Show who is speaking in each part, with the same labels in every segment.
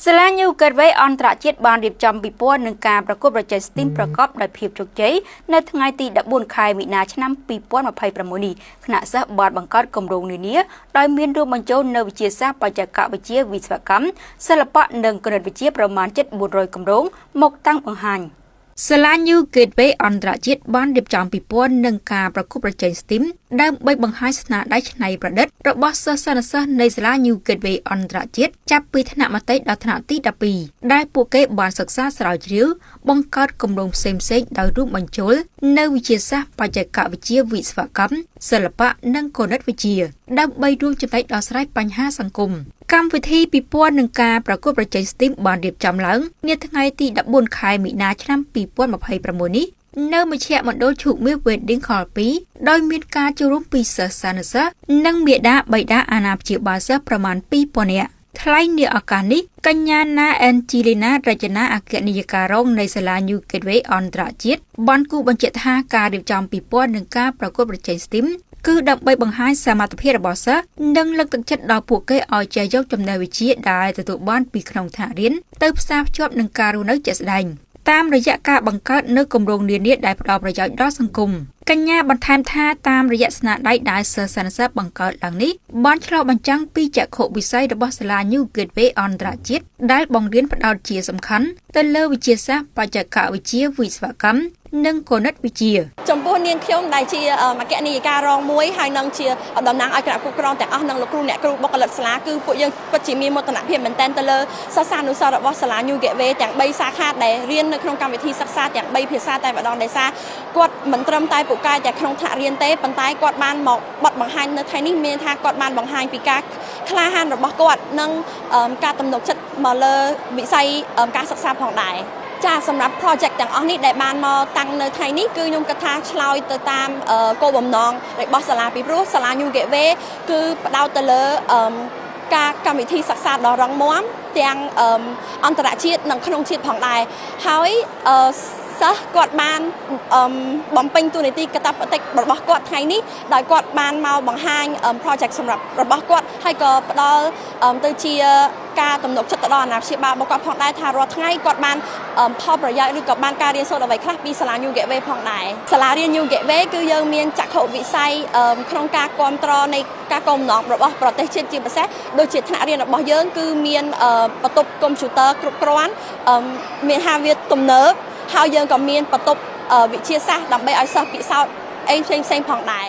Speaker 1: សាលា New Gateway អន្តរជាតិបានរៀបចំពិព័រណ៍នឹងការប្រកួតប្រជែង STEAM ប្រកបដោយភាពជោគជ័យនៅថ្ងៃទី14ខែមីនាឆ្នាំ2026នេះខណៈសិស្សបានបង្កើតគម្រោងនានាដោយមានរួមបញ្ចូលនូវវិទ្យាសាស្ត្របច្ចេកវិទ្យាវិស្វកម្មសិល្បៈនិងគណិតវិទ្យាប្រមាណជិត400គម្រោងមកតាំងបង្ហាញ។សាលា New Gateway អន្តរជាតិបានរៀបចំពិព័រណ៍នឹងការប្រកួតប្រជែង STEAM ដើម្បីបង្ហាញស្នាដៃច្នៃប្រឌិតរបស់សិស្សានុសិស្សនៃសាលា New Gateway អន្តរជាតិចាប់ពីថ្នាក់មត្តេយ្យដល់ថ្នាក់ទី12ដែលពួកគេបានសិក្សាស្រាវជ្រាវបង្កើតគម្រោងផ្សេងៗដោយរួមបញ្ចូលនៅវិទ្យាសាស្ត្របច្ចេកវិទ្យាវិស្វកម្មសិល្បៈនិងគណិតវិទ្យាដើម្បីរួមចំណែកដោះស្រាយបញ្ហាសង្គមកម្មវិធីពិព័រណ៍នឹងការប្រកួតប្រជែង STEAM បានរៀបចំឡើងនាថ្ងៃទី14ខែមីនាឆ្នាំ2026នេះនៅមជ្ឈមណ្ឌលឈូកមាស Wedding Hall 2ដោយមានការចូលរួមពីសិស្សានុសិស្សនិងមាតាបិតាអាណាព្យាបាលសិស្សប្រមាណ2000នាក់ថ្លែងនាឱកាសនេះកញ្ញាណាអេនជីលីណារចនាអគ្គនាយិការងនៃសាលា New Gateway អន្តរជាតិបានគូសបញ្ជាក់ថាការរៀបចំពិព័រណ៍នឹងការប្រកួតប្រជែង STEAM គឺដើម្បីបង្ហាញសមត្ថភាពរបស់សិស្សនិងលើកទឹកចិត្តដល់ពួកគេឲ្យចេះយកចំណេះវិជ្ជាដែលទទួលបានពីក្នុងថ្នាក់រៀនទៅផ្សារភ្ជាប់នឹងការរស់នៅជាក់ស្ដែងតាមរយៈការបង្កើតនូវគម្រោងនានាដែលផ្ដល់ប្រយោជន៍ដល់សង្គមកញ្ញាបន្ថែមថាតាមរយៈស្នាដៃដែលសិស្សានុសិស្សបង្កើតឡើងនេះបានឆ្លុះបញ្ចាំងពីចក្ខុវិស័យរបស់សាលា New Gateway អន្តរជាតិដែលបង្រៀនផ្ដោតជាសំខាន់ទៅលើវិទ្យាសាស្ត្របច្ចេកវិទ្យាវិស្វកម្មនិងគណិតវិទ្យា
Speaker 2: ចំពោះនាងខ្ញុំដែលជាអគ្គនាយិការងមួយហើយនឹងជាតំណាងឲ្យគណៈគ្រប់គ្រងទាំងអស់និងលោកគ្រូអ្នកគ្រូបុគ្គលិកសាលាគឺពួកយើងពិតជាមានមោទនភាពមែនទែនទៅលើសិស្សានុសិស្សរបស់សាលា New Gateway ទាំង3សាខាដែលរៀននៅក្នុងកម្មវិធីសិក្សាទាំង3ភាសាតែម្ដងដោយសារគាត់មិនត្រឹមតែពូកែតែក្នុងថ្នាក់រៀនទេប៉ុន្តែគាត់បានមកបတ်បង្ហាញនៅថ្ងៃនេះមានថាគាត់បានបង្ហាញពីការក្លាហានរបស់គាត់និងការទំនុកចិត្តមកលើវិស័យការសិក្សាផងដែរចាសម្រាប់ project ទាំងអស់នេះដែលបានមកតាំងនៅថ្ងៃនេះគឺខ្ញុំគិតថាឆ្លើយទៅតាមគោលបំណងរបស់សាលាពីព្រោះសាលា New Gateway គឺផ្ដោតទៅលើការកម្មវិធីសិក្សាដ៏រឹងមាំទាំងអន្តរជាតិនិងក្នុងជាតិផងដែរហើយសិស្សគាត់បានបំពេញតួនាទីកាតព្វកិច្ចរបស់គាត់ថ្ងៃនេះដោយគាត់បានមកបង្ហាញ project សម្រាប់របស់គាត់ហើយក៏ផ្ដល់ទៅជាការទំនុកចិត្តទៅដល់អាណាព្យាបាលរបស់គាត់ផងដែរថារាល់ថ្ងៃគាត់បានផលប្រយោជន៍ឬក៏បានការរៀនសូត្រអ្វីខ្លះពីសាលា New Gateway ផងដែរសាលារៀន New Gateway គឺយើងមានចក្ខុវិស័យក្នុងការគ្រប់គ្រងនៃការគោលបំណងរបស់ប្រទេសជាតិជាពិសេសដូចជាថ្នាក់រៀនរបស់យើងគឺមានបន្ទប់កុំព្យូទ័រគ្រប់គ្រាន់មានថាវាទំនើបហើយយើងក៏មានបន្ទប់វិទ្យាសាស្ត្រដើម្បីឲ្យសិស្សពិសោធន៍អីផ្សេងផ្សេងផងដែរ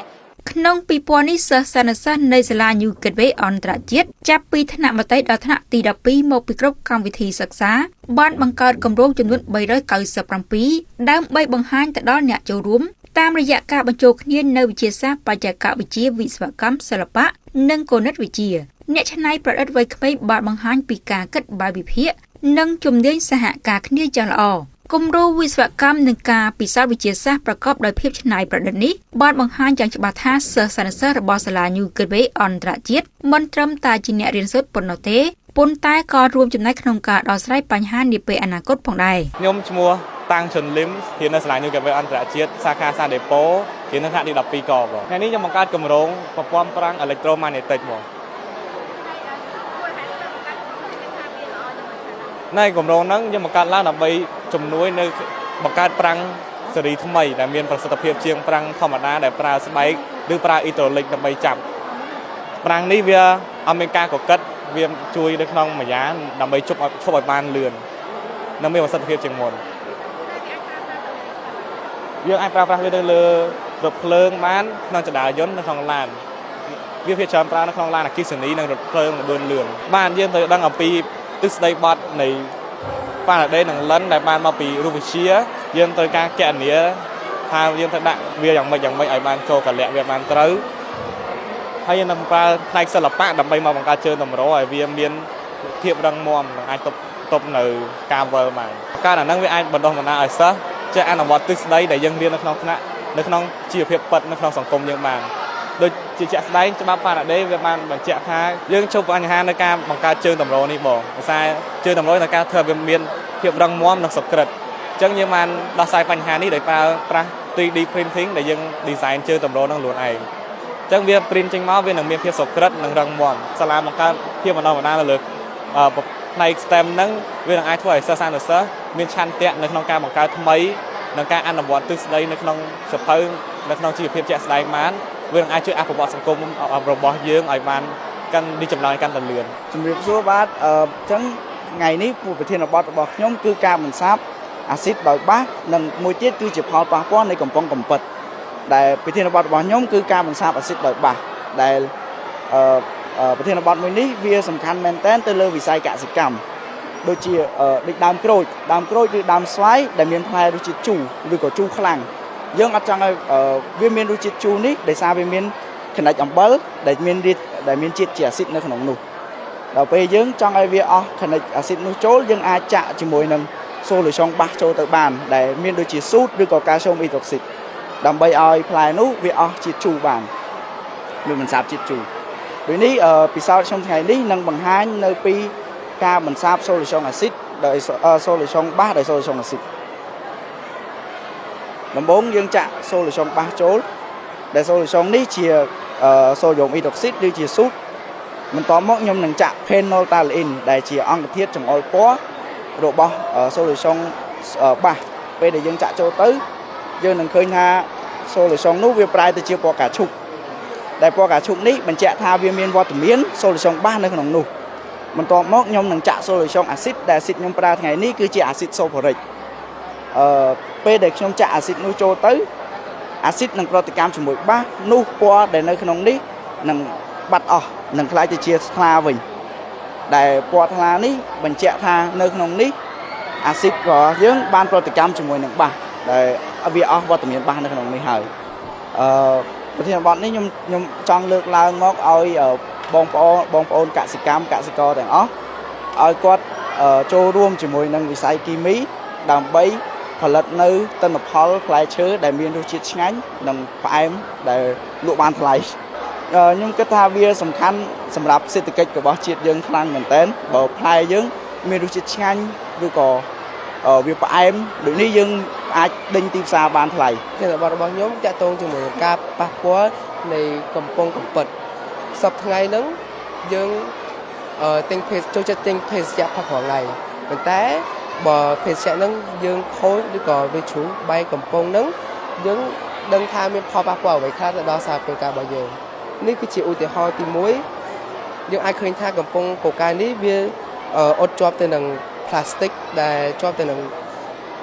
Speaker 1: ក្នុងពិព័រណ៍នេះសិស្សានុសិស្សនៃសាលា New Gateway អន្តរជាតិចាប់ពីថ្នាក់មត្តេយ្យដល់ថ្នាក់ទី12មកពីគ្រប់កម្មវិធីសិក្សាបានបង្កើតគម្រោងចំនួន397ដើម្បីបង្ហាញទៅដល់អ្នកចូលរួមតាមរយៈការបញ្ចូលគ្នានូវវិទ្យាសាស្ត្របច្ចេកវិទ្យាវិស្វកម្មសិល្បៈនិងគណិតវិទ្យាអ្នកច្នៃប្រឌិតវ័យក្មេងបានបង្ហាញពីការគិតបែបវិភាគនិងជំនាញសហការគ្នាយ៉ាងល្អគំរូវិស្វកម្មនិងការពិសោធន៍វិទ្យាសាស្ត្រប្រកបដោយភាពច្នៃប្រឌិតនេះបានបង្ហាញយ៉ាងច្បាស់ថាសិស្សានុសិស្សរបស់សាលា New Gateway អន្តរជាតិមិនត្រឹមតែជាអ្នករៀនសូត្រប៉ុណ្ណោះទេប៉ុន្តែក៏រួមចំណែកក្នុងការដោះស្រាយបញ្ហានាពេលអនាគតផងដែរ
Speaker 3: ខ្ញុំឈ្មោះតាំងជុនលឹមរៀននៅសាលា New Gateway អន្តរជាតិសាខាសាដេប៉ូរៀននៅថ្នាក់ទី12កបងថ្ងៃនេះខ្ញុំបង្កើតគម្រោងប្រព័ន្ធប្រាំងអេឡិចត្រូម៉ាណេទិកបងណែគម្រោងហ្នឹងខ្ញុំបង្កើតឡើងដើម្បីជំនួយនៅបង្កើតប្រាំងស៊េរីថ្មីដែលមានប្រសិទ្ធភាពជាងប្រាំងធម្មតាដែលប្រើស្បែកឬប្រើអ៊ីដ្រូលិកដើម្បីចាប់ប្រាំងនេះវាអត់មានការកកិតវាជួយនៅក្នុងម្យ៉ាងដើម្បីជប់ឲ្យឈប់ឲ្យបានលឿននិងមានប្រសិទ្ធភាពជាងមុនយើងអាចប្រើប្រាស់វាទៅលើរថភ្លើងបានក្នុងជណ្ដើរយន្តនៅក្នុងឡានវាភាគច្រើនប្រើនៅក្នុងឡានអគ្គិសនីនិងរថភ្លើងល្បឿនលឿនបានយើងត្រូវដឹងអំពីទិសដីបត់នៃ Faraday និង Lenz ដែលបានមកពីរូបវិទ្យាយើងត្រូវការគណនាថាយើងត្រូវដាក់វាយ៉ាងម៉េចយ៉ាងម៉េចឲ្យបានចូលកលៈវាបានត្រូវហើយយើងនឹងប្រើផ្នែកសិល្បៈដើម្បីមកបង្កើតជើងតម្រឲ្យវាមានភាពរឹងមាំនិងអាចទប់ទប់នៅការវិលបានការអាហ្នឹងវាអាចបណ្ដុះបណ្ដាលឲ្យសិស្សចេះអនុវត្តទិសដីដែលយើងរៀននៅក្នុងថ្នាក់នៅក្នុងជីវភាពពិតនៅក្នុងសង្គមយើងបានដូចជាជាក់ស្ដែងច្បាប់ Faraday វាបានបញ្ជាក់ថាយើងជួបបញ្ហានៅការបង្កើតជើងតម្រនេះបងដោយសារជើងតម្រនៅការធ្វើឲ្យវាមានភាពរឹងមាំនិងសុក្រិតអញ្ចឹងយើងបានដោះស្រាយបញ្ហានេះដោយប្រើប្រាស់ 3D printing ដែលយើង design ជើងតម្រនឹងខ្លួនឯងអញ្ចឹងវា print ចេញមកវានឹងមានភាពសុក្រិតនិងរឹងមាំសាលាបង្កើតភាពបណ្ដុះបណ្ដាលនៅលើ ផ្នែក STEM ហ្នឹងវានឹងអាចធ្វើឲ្យសិស្សានុសិស្សមានឆន្ទៈនៅក្នុងការបង្កើតថ្មីនិងការអនុវត្តទ្រឹស្ដីនៅក្នុងសៀវភៅនៅក្នុងជីវភាពជាក់ស្ដែងបានវានឹងអាចជួយអភិវឌ្ឍសង្គមរបស់យើងឲ្យបានកាន់រីកចម្រើនកាន់តែលឿន
Speaker 4: ជំរាបសួរបាទអឺអញ្ចឹងថ្ងៃនេះពូប្រធានបទរបស់ខ្ញុំគឺការបន្សាបអាស៊ីតដោយបាសនិងមួយទៀតគឺជាផលប៉ះពាល់នៃកំប៉ុងកំពិតដែលប្រធានបទរបស់ខ្ញុំគឺការបន្សាបអាស៊ីតដោយបាសដែលអឺអឺប្រធានបទមួយនេះវាសំខាន់មែនទែនទៅលើវិស័យកសិកម្មដូចជាអឺដូចដើមក្រូចដើមក្រូចឬដើមស្វាយដែលមានផ្លែរសជាតិជូរឬក៏ជូរខ្លាំងយើងអត់ចង់ឲ្យអឺវាមានរសជាតិជូរនេះដោយសារវាមានខនិចអំបិលដែលមានរាជដែលមានជាតិជាអាស៊ីតនៅក្នុងនោះ ដល់ពេលយើងចង់ឲ្យវាអស់ខនិចអាស៊ីតនោះចូលយើងអាចចាក់ជាមួយនឹង solution បាសចូលទៅបានដែលមានដូចជាស៊ូតឬក៏កាល់ស្យូមអ៊ីដ្រូកស៊ីតដើម្បីឲ្យផ្លែនោះវាអស់ជាតិជូរបានវាមិនសាបជាតិជូរដូចនេះអឺពិសោធន៍ខ្ញុំថ្ងៃនេះនឹងបង្ហាញនៅពីការបន្សាប solution អាស៊ីតដោយ solution បាសដោយ solution អាស៊ីតដំបូងយើងចាក់ solution បាសចូលដែល solution នេះជា sodium hydroxide ឬជាស៊ូត បន្ទាប់មកខ្ញុំនឹងចាក់ phenolphthalein ដែលជាអង្គធាតុចង្អុលពណ៌របស់ solution បាសពេលដែលយើងចាក់ចូលទៅយើងនឹងឃើញថា solution នោះវាប្រែទៅជាពណ៌កាឈូកដែលពណ៌កាឈូកនេះបញ្ជាក់ថាវាមានវត្តមាន solution បាសនៅក្នុងនោះបន្ទាប់មកខ្ញុំនឹងចាក់ solution អាស៊ីតដែលអាស៊ីតខ្ញុំប្រើថ្ងៃនេះគឺជាអាស៊ីត sulfuric អឺពេលដែលខ្ញុំចាក់អាស៊ីតនោះចូលទៅអាស៊ីតនឹងប្រតិកម្មជាមួយបាសនោះពណ៌ដែលនៅក្នុងនេះនឹងបាត់អស់នឹងក្លាយទៅជាថ្លាវិញដែលពណ៌ថ្លានេះបញ្ជាក់ថានៅក្នុងនេះអាស៊ីតរបស់យើងបានប្រតិកម្មជាមួយនឹងបាសដែលវាអស់វត្តមានបាសនៅក្នុងនេះហើយអឺប្រធានបទនេះខ្ញុំខ្ញុំចង់លើកឡើងមកឲ្យបងប្អូនបងប្អូនកសិកម្មកសិករទាំងអស់ឲ្យគាត់ចូលរួមជាមួយនឹងវិស័យគីមីដើម្បីផលិតនៅទិន្នផលផ្លែឈើដែលមានរសជាតិឆ្ងាញ់និងផ្អែមដែលលក់បានថ្លៃខ្ញុំគិតថាវាសំខាន់សម្រាប់សេដ្ឋកិច្ចរបស់ជាតិយើងខ្លាំងមែនទែនបើផ្លែយើងមានរសជាតិឆ្ងាញ់ឬក៏វាផ្អែមដូចនេះយើងអាចដេញទីផ្សារបានថ្លៃ
Speaker 5: ប្រធានបទរបស់ខ្ញុំតាក់ទងជាមួយនឹងការប៉ះពាល់នៃកំប៉ុងកំពិតសប្តាហ៍ថ្ងៃហ្នឹងយើងទិញភេសចូលចិត្តទិញភេសជ្ជៈផឹករាល់ថ្ងៃប៉ុន្តែបើភេសជ្ជៈហ្នឹងយើងខូចឬក៏វាជ្រុះបែកកំប៉ុងហ្នឹងយើងដឹងថាមានផលប៉ះពាល់អ្វីខ្លះទៅដល់សារពាង្គកាយរបស់យើងនេះគឺជាឧទាហរណ៍ទី1យើងអាចឃើញថាកំប៉ុងកូកានេះវាអត់ជាប់ទៅនឹងផ្លាស្ទិកដែលជាប់ទៅនឹង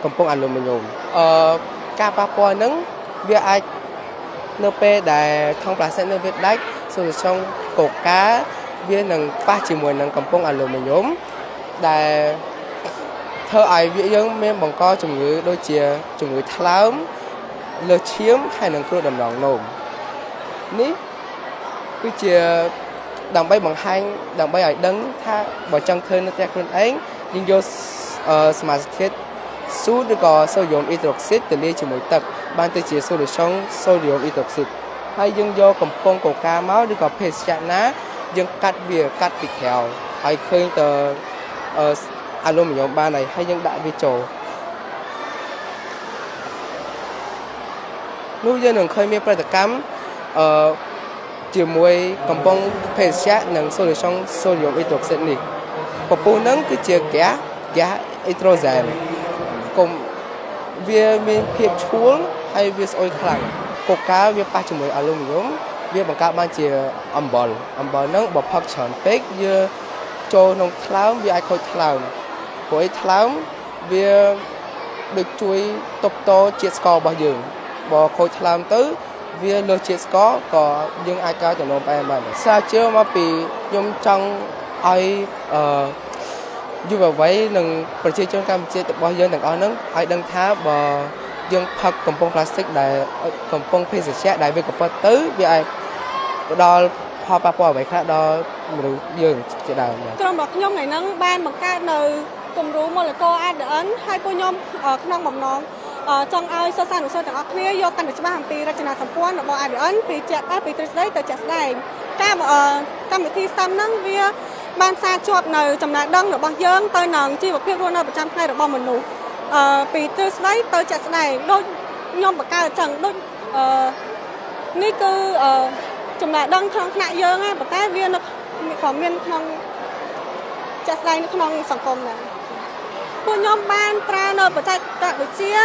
Speaker 5: កំប៉ុងអាលូមីញ៉ូមអឺការប៉ះពាល់ហ្នឹងវាអាចនៅពេលដែលថង់ប្លាស្ទិកនៅវាដាច់ solution កូកាវានឹងប៉ះជាមួយនឹងកំប៉ុងអាលូមីញ៉ូមដែលធ្វើឲ្យវាយើងមានបង្កជំងឺដូចជាជំងឺថ្លើមលើសឈាមហើយនិងគ្រោះតម្រងនោមនេះគឺជាដើម្បីបង្ហាញដើម្បីឲ្យដឹងថាបើចង់ធ្វើនៅផ្ទះខ្លួនឯងយើងយកសមាសធាតុស៊ូតឬក៏ sodium hydroxide ទៅលាយជាមួយទឹកបានទៅជា solution sodium hydroxide ហើយយើងយកកំប៉ុងកូកាមកឬក៏ភេសជ្ជៈណាយើងកាត់វាកាត់ពីក្រៅហើយឃើញតអាលូមីញ៉ូមបានហើយហើយយើងដាក់វាចូលនោះយើងនឹងឃើញមានប្រតិកម្មអឺជាមួយកំប៉ុងភេសជ្ជៈនិង solution sodium hydroxide នេះពពុះហ្នឹងគឺជាហ្គាសហ្គាសអ៊ីត្រូសែនកុំវាមានភាពឈួលហើយវាស្អុយខ្លាំងកូកាវាប៉ះជាមួយអាលូមីញ៉ូមវាបង្កើតបានជាអំបិលអំបិលហ្នឹងបើផឹកច្រើនពេកវាចូលក្នុងថ្លើមវាអាចខូចថ្លើមព្រោះឯថ្លើមវាដូចជួយទប់ទល់ជាតិស្កររបស់យើងបើខូចថ្លើមទៅវាលើសជាតិស្ករក៏យើងអាចកើតចំណងផ្អែមបានស្រាវជ្រាវមកពីខ្ញុំចង់ឲ្យអឺយុវវ័យនិងប្រជាជនកម្ពុជារបស់យើងទាំងអស់ហ្នឹងឲ្យដឹងថាបើយើងផឹកកំប៉ុងប្លាស្ទិកដែលកំប៉ុងភេសជ្ជៈដែលវាកពត់ទៅវាអាចផ្ដល់ផលប៉ះពាល់អ្វីខ្លះដល់មនុស្សយើងជាដើមបាទ
Speaker 6: ក្រុមរបស់ខ្ញុំថ្ងៃហ្នឹងបានបង្កើតនៅគំរូម៉ូលេគុល ADN ហើយពួកខ្ញុំក្នុងបំណងចង់ឲ្យសិស្សានុសិស្សទាំងអស់គ្នាយកកាន់តែច្បាស់អំពីរចនាសម្ព័ន្ធរបស់ ADN ពីជាក់ពីទ្រឹស្ដីទៅជាក់ស្ដែងការកម្មវិធី STEM ហ្នឹងវាបានផ្សារជាប់នៅចំណេះដឹងរបស់យើងទៅនឹងជីវភាពរស់នៅប្រចាំថ្ងៃរបស់មនុស្សពីទ្រឹស្ដីទៅជាក់ស្ដែងដូចខ្ញុំបង្កើតអញ្ចឹងដូចអឺនេះគឺចំណេះដឹងក្នុងថ្នាក់យើងហ្នឹងប៉ុន្តែវានៅក៏មានក្នុង ជាក់ស្ដែងនៅក្នុងសង្គមដែរពួកខ្ញុំបានប្រើនៅបច្ចេកវិទ្យា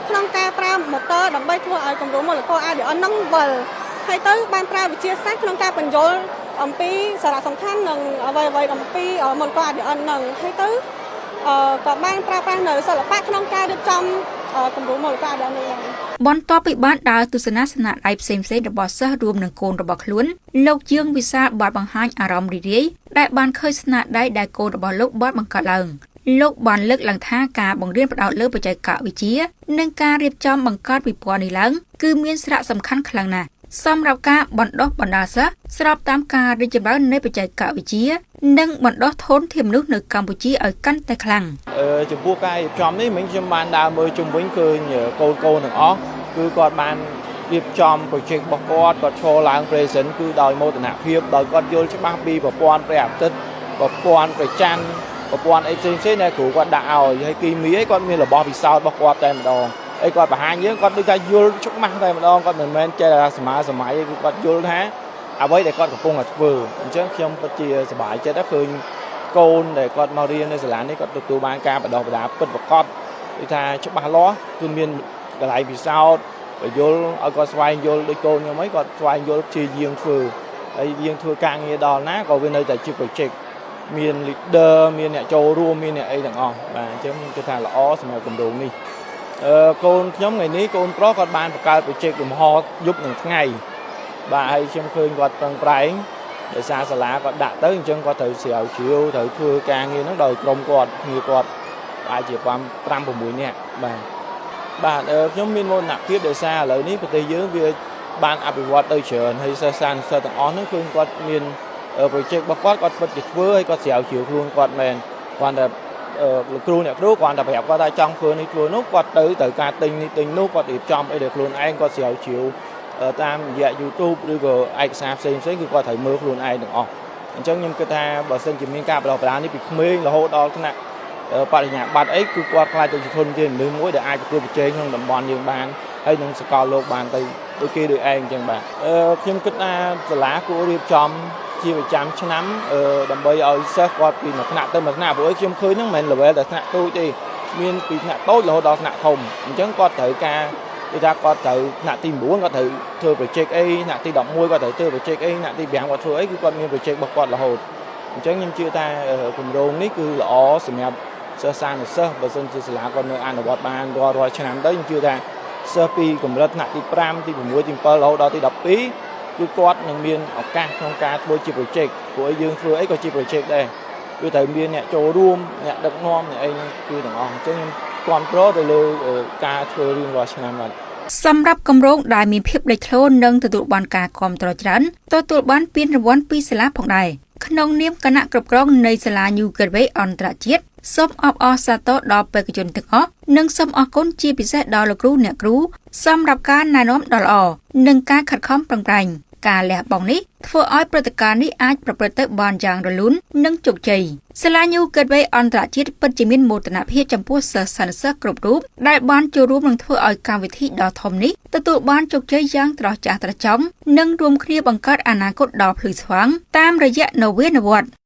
Speaker 6: ក្នុងការប្រើម៉ូទ័រដើម្បីធ្វើឲ្យគំរូម៉ូលេគុល ADN ហ្នឹងវិលហើយទៅបានប្រើវិទ្យាសាស្ត្រក្នុងការពន្យល់អំពីសារៈសំខាន់និងអ្វីអ្វីអំពីម៉ូលេគុល ADN ហ្នឹងហើយទៅក៏បានប្រើប្រាស់នៅសិល្បៈក្នុងការរៀបចំគំរូម៉ូលេគុល ADN នេះដែរ
Speaker 1: បន្ទាប់ពីបានដើរទស្សនាស្នាដៃផ្សេងៗរបស់សិស្សរួមនឹងកូនរបស់ខ្លួនលោកយើងវិសាលបានបង្ហាញអារម្មណ៍រីករាយដែលបានឃើញស្នាដៃដែលកូនរបស់លោកបានបង្កើតឡើងលោកបានលើកឡើងថាការបង្រៀនផ្ដោតលើបច្ចេកវិទ្យានិងការរៀបចំបង្កើតពិព័រណ៍នេះឡើងគឺមានសារៈសំខាន់ខ្លាំងណាស់សម្រាប់ការបណ្ដុះបណ្ដាលសិស្សស្របតាមការរីកចម្រើននៃបច្ចេកវិទ្យានិងបណ្ដុះធនធានមនុស្សនៅកម្ពុជាឲ្យកាន់តែខ្លាំង
Speaker 7: ចំពោះការរៀបចំនេះមិញខ្ញុំបានដើរមើលជុំវិញឃើញកូនៗទាំងអស់គឺគាត់បានរៀបចំ project របស់គាត់គាត់ឈរឡើង present គឺដោយមោទនភាពដោយគាត់យល់ច្បាស់ពីប្រព័ន្ធព្រះអាទិត្យប្រព័ន្ធព្រះច័ន្ទប្រព័ន្ធអីផ្សេងៗដែលគ្រូគាត់ដាក់ឲ្យហើយគីមីអីគាត់មានរបស់ពិសោធន៍របស់គាត់តែម្ដងអីគាត់បង្ហាញយើងគាត់ដូចថាយល់ច្បាស់តែម្ដងគាត់មិនមែនចេះតែសម័យសម័យគឺគាត់យល់ថាអ្វីដែលគាត់កំពុងតែធ្វើអញ្ចឹងខ្ញុំពិតជាសប្បាយចិត្តដែរឃើញកូនដែលគាត់មករៀននៅសាលានេះគាត់ទទួលបានការបណ្ដុះបណ្ដាលពិតប្រាកដគឺថាច្បាស់លាស់គឺមានកន្លែងពិសោធន៍បញ្យល់ឲ្យគាត់ស្វែងយល់ដូចកូនខ្ញុំអីគាត់ស្វែងយល់ព្យាយាមធ្វើហើយយើងធ្វើការងារដល់ណាក៏វានៅតែជា project មាន leader មានអ្នកចូលរួមមានអ្នកអីទាំងអស់បាទអញ្ចឹងខ្ញុំគិតថាល្អសម្រាប់គម្រោងនេះអឺកូនខ្ញុំថ្ងៃនេះកូនប្រុសគាត់បានបង្កើត project លំហយប់នឹងថ្ងៃបាទហើយខ្ញុំឃើញគាត់ប្រឹងប្រែងដោយសារសាលាគាត់ដាក់ទៅអញ្ចឹងគាត់ត្រូវស្រាវជ្រាវត្រូវធ្វើការងារហ្នឹងដោយក្រុមគាត់គ្នាគាត់អាចជា5 6នាក់បាទបាទខ្ញុំមានមោទនភាពដោយសារឥឡូវនេះប្រទេសយើងវាបានអភិវឌ្ឍទៅច្រើនហើយសិស្សានុសិស្សទាំងអស់ហ្នឹងគឺគាត់មាន project របស់គាត់គាត់ពិតជាធ្វើហើយគាត់ស្រាវជ្រាវខ្លួនគាត់មែនគាត់តែលោកគ្រូអ្នកគ្រូគាត់តែប្រាប់គាត់ថាចង់ធ្វើនេះធ្វើនោះគាត់ទៅត្រូវការទិញនេះទិញនោះគាត់រៀបចំអីដែលខ្លួនឯងគាត់ស្រាវជ្រាវតាមរយៈ YouTube ឬក៏ឯកសារផ្សេងផ្សេងគឺគាត់ត្រូវមើលខ្លួនឯងទាំងអស់អញ្ចឹងខ្ញុំគិតថាបើសិនជាមានការបណ្ដុះបណ្ដាលនេះពីក្មេងរហូតដល់ថ្នាក់បរិញ្ញាបត្រអីគឺគាត់ក្លាយទៅជាធនធានមនុស្សមួយដែលអាចប្រកួតប្រជែងក្នុងតំបន់យើងបានហើយនឹងសកលលោកបានទៅដូចគេដូចឯងអញ្ចឹងបាទខ្ញុំគិតថាសាលាគួររៀបចំជាប្រចាំឆ្នាំដើម្បីឲ្យសិស្សគាត់ពីមួយថ្នាក់ទៅមួយថ្នាក់ព្រោះខ្ញុំឃើញហ្នឹងមិនមែន level តែថ្នាក់តូចទេមានពីថ្នាក់តូចរហូតដល់ថ្នាក់ធំអញ្ចឹងគាត់ត្រូវការគឺថាគាត់ត្រូវថ្នាក់ទី9គាត់ត្រូវធ្វើ project អីថ្នាក់ទី11គាត់ត្រូវធ្វើ project អីថ្នាក់ទី5គាត់ធ្វើអីគឺគាត់មាន project របស់គាត់រហូតអញ្ចឹងខ្ញុំជឿថាគម្រោងនេះគឺល្អសម្រាប់សិស្សានុសិស្សបើសិនជាសាលាគាត់នៅអនុវត្តបានរាល់រាល់ឆ្នាំទៅខ្ញុំជឿថាសិស្សពីកម្រិតថ្នាក់ទី5ទី6ទី7រហូតដល់ទី12គឺគាត់នឹងមានឱកាសក្នុងការធ្វើជា project ព្រោះអីយើងធ្វើអីក៏ជា project ដែរគឺត្រូវមានអ្នកចូលរួមអ្នកដឹកនាំអ្នកអីហ្នឹងគឺទាំងអស់អញ្ចឹងខ្ញុំគាំទ្រទៅលើការធ្វើរៀងរាល់ឆ្នាំបាទ
Speaker 1: សម្រាប់គម្រោងដែលមានភាពលេចធ្លោនិងទទួលបានការគាំទ្រច្រើនទទួលបានពានរង្វាន់ពីសាលាផងដែរក្នុងនាមគណៈគ្រប់គ្រងនៃសាលា New Gateway អន្តរជាតិសូមអបអរសាទរដល់បេក្ខជនទាំងអស់និងសូមអរគុណជាពិសេសដល់លោកគ្រូអ្នកគ្រូសម្រាប់ការណែនាំដ៏ល្អនិងការខិតខំប្រឹងប្រែងការលះបង់នេះធ្វើឲ្យព្រឹត្តិការណ៍នេះអាចប្រព្រឹត្តទៅបានយ៉ាងរលូននិងជោគជ័យសាលា New Gateway អន្តរជាតិពិតជាមានមោទនភាពចំពោះសិស្សានុសិស្សគ្រប់រូបដែលបានចូលរួមនិងធ្វើឲ្យកម្មវិធីដ៏ធំនេះទទួលបានជោគជ័យយ៉ាងត្រចះត្រចង់និងរួមគ្នាបង្កើតអនាគតដ៏ភ្លឺស្វាងតាមរយៈនវានុវត្តន៍។